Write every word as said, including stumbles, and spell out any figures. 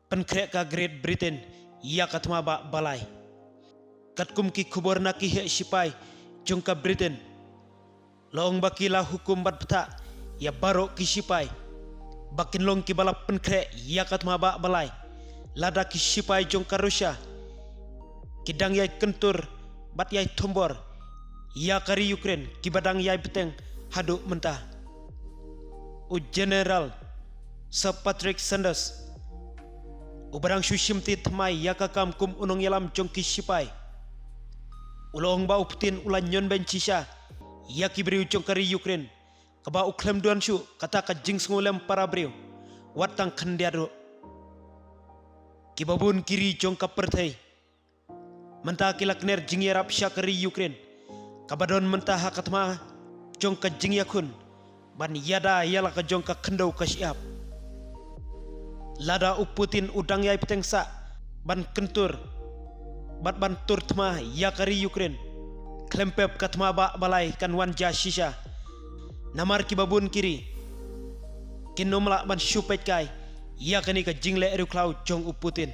pynkhreh ka Great Britain ïa ka thma ba balai. Katkum ki khubor na ki heh shipai jong ka Britain, la ong ba ki la hukum bad bthah ïa baroh ki shipai ba kin long kiba la pynkhreh ïa ka thma ba balai lada ki shipai jong ka Russia ki dang ïai kyntur bad ïai thombor ïa ka ri Ukraine kiba dang ïai bteng haduh mynta. U General Sir Patrick Sanders, uba dang shu shimti thymmai ïa ka kam kum u nongïalam jong ki shipai, u la ong ba u Putin u la ñion beiñ shisha ïa ki briew jong ka ri Ukraine, kaba u khlem duan shuh kata ka jingsngewlem para briew wat tang khyndiat ruh. Kiba bun ki ri jong ka pyrthei mynta ki la kner jingïarap sha ka ri Ukraine, kaba don mynta ha ka thma jong ka jingïakhun ban ïada ïa la ka jong ka khyndew ka shyiap. Lada u Putin u dang ïai bteng sah ban kyntur bad ban tur thma ïa ka ri Ukraine, khlem pep ka thma ba balai kan wan ja shisha. Namar kiba bun ki ri kin ym lah ban shu peit kai ïa kane ka jingleh riewkhlaw jong u Putin.